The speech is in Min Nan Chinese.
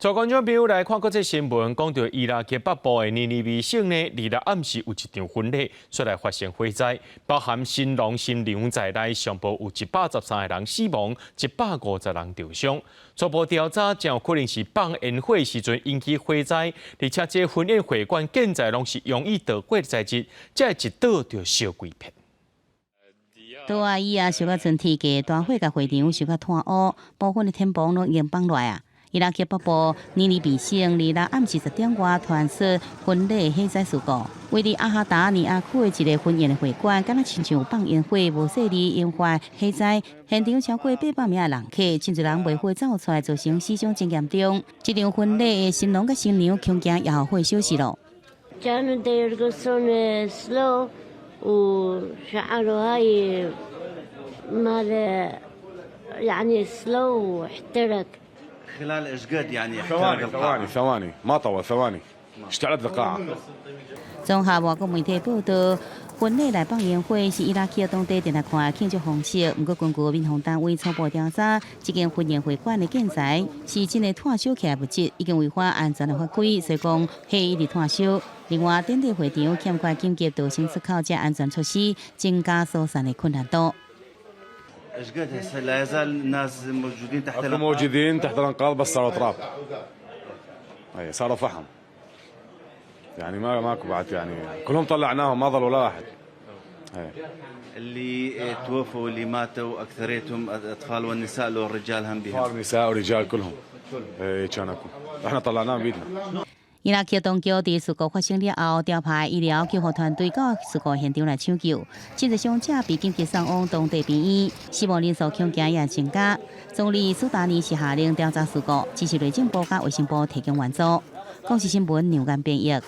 帶觀眾朋友來看國際新聞，講到伊拉克北部的尼尼微省呢，二六暗時有一場婚禮，煞來發生火災，包含新郎新娘在內，上報有113個人死亡，150人受傷。初步調查，真有可能是放煙火時陣引起火災，而且這個婚宴會館建材攏是容易著火的材質，這一倒就燒規片。倒仔椅啊，燒甲賰天價，大火共會場燒甲炭烏，部分的天棚攏已經放落來啊。伊拉克北部尼尼微省二六暗時10點外傳出婚禮火災事故，位佇阿哈達尼亞區的一个婚宴的會館，敢若親像放煙火，無細膩引發火災，現場超過800名的人客，真濟人袂赴走出來，造成死傷真嚴重。這場婚禮的新郎佮新娘恐驚也予火燒死囉。 كانوا يرقصون slow وشعلوا هاي مال يعني slow واحترق. خلال ايش قد يعني؟ ثواني ثواني ثواني، ما طول، ثواني اشتعلت القاعة. 綜合外國媒體報道，婚禮內放煙火是伊拉克當地定定看的慶祝方式。毋過，根據民防單位初步調查，這間婚宴會館的建材是真的炭燒起來物質，已經違反安全的法規，所以講火一直炭燒。另外，典禮會場欠缺緊急逃生出口這安全措施，增加疏散的困難度。 ايش قد هسه لا يزال الناس موجودين تحت؟ اكو موجودين تحت الانقاض، بس صاروا تراب، اي صاروا فحم، يعني ما ماكو بعد، يعني كلهم طلعناهم، ما ظل ولا واحد، أي. اللي توفوا واللي ماتوا اكثريتهم الاطفال والنساء لو الرجال هم بهم؟ اطفال، نساء ورجال كلهم، اي كان اكو، احنا طلعناهم بيدنا. 伊拉克當局佇事故發生了後，調派醫療救護團隊到事故現場來搶救，真濟傷者被緊急送往當地病院，死亡人數恐驚也增加。總理蘇達尼是下令調查事故，指示內政部佮衛生部提供援助。公視新聞梁間編譯。